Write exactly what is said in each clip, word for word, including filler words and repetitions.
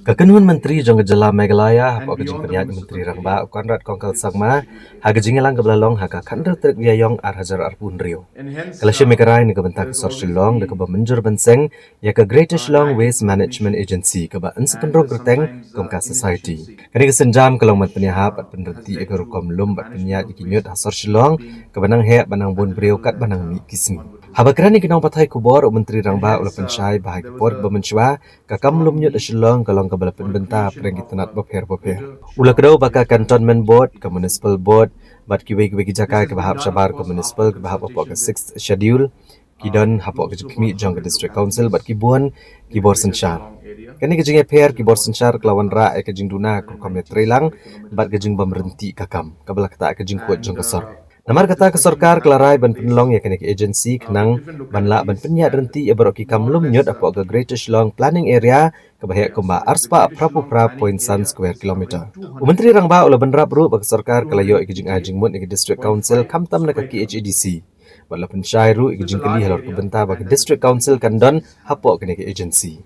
Ka kynhun myntri jong ka jylla Meghalaya hapoh ka jingpynïaid u Myntri Rangbah u Conrad Kongkal Sangma ha ka jingïalang kaba la long ha ka khathynriew tarik Rymphang ar hajar arphew hynriew ka la shim ïa ka rai na ka bynta ka sor Shillong da kaba mynjur ban seng ïa ka Greater Shillong Waste Management Agency kaba yn sa pynrung kyrteng kum ka society. Kane ka sienjam ka long ban pynïahap bad pynryntih ïa ka rukom lum bad pynïaid ïa ki ñiut ha sor Shillong kaba nang heh ba nang bun briew katba nang mih ki sngi. Haba kren ïa ki nongpathai khubor u Myntri Rangbah u la pynshai ba ha ki por kiba mynshuwa ka kam lum ñiut ha Shillong ka long kaba la pynbynta pyrshah ki tnat bapher bapher. U la kdew ba ka Cantonment Board, ka Municipal Board bad kiwei kiwei ki jaka kiba hap shabar ka Municipal kiba hap hapoh ka Sixth Schedule ki don hapoh ka jingkhmih jong ka District Council bad ki bun ki bor synshar. Kane ka jingïapher ki bor synshar ka la wanrah ïa ka jingduna ka rukom ïatreilang bad ka jingbym ryntih ka kam kaba la ktah ka jingkhuid jong ka sor. Namar kata ka sorkar ka la rai ban pynlong ïa kane ka agency khnang ban lah ban pynïaid ryntih ïa baroh ki kam lum ñiut hapoh ka Greater Shillong Planning Area kaba heh kumba arspah phraphew phra point san square kilometer. U Myntri Rangbah u la bynrap ruh ba ka sorkar ka la ïoh ïa ka jingai jingmut ïa ka District Council khamtam na ka K H A D C bad la pynshai ruh ïa ka jingkylli halor ka bynta ba ka District Council kan don hapoh kane ka agency.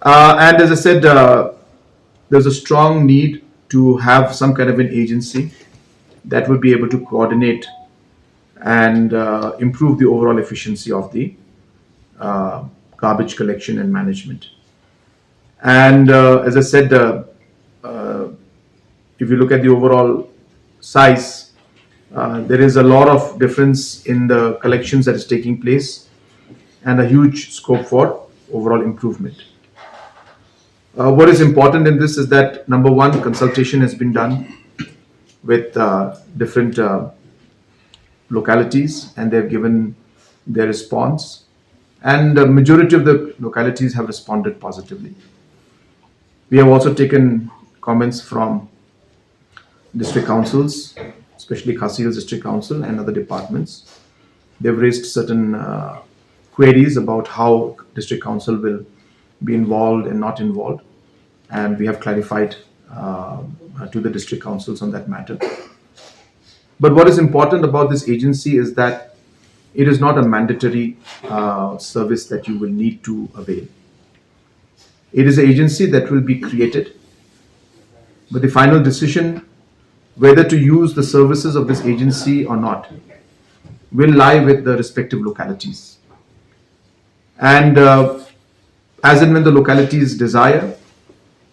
Uh, and as I said, uh, there's a strong need to have some kind of an agency that would be able to coordinate and uh, improve the overall efficiency of the uh, garbage collection and management. And uh, as I said, uh, uh, if you look at the overall size, uh, there is a lot of difference in the collections that is taking place and a huge scope for overall improvement. Uh, what is important in this is that, number one, consultation has been done with uh, different uh, localities, and they've given their response. And the majority of the localities have responded positively. We have also taken comments from district councils, especially Khasi Hills District Council and other departments. They've raised certain uh, queries about how district council will be involved and not involved, and we have clarified uh, to the district councils on that matter. But what is important about this agency is that it is not a mandatory uh, service that you will need to avail. It is an agency that will be created, but the final decision whether to use the services of this agency or not will lie with the respective localities. And uh, as and when the localities desire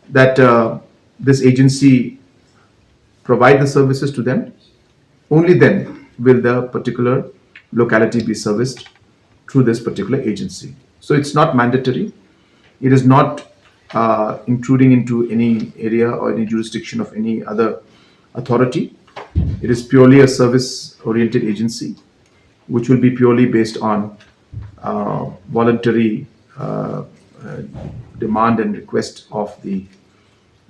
that uh, this agency provide the services to them, only then will the particular locality be serviced through this particular agency. So it's not mandatory. It is not uh, intruding into any area or any jurisdiction of any other authority. It is purely a service oriented agency, which will be purely based on uh, voluntary uh, uh, demand and request of the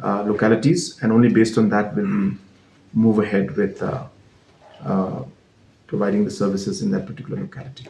uh, localities, and only based on that will we move ahead with uh, uh, providing the services in that particular locality.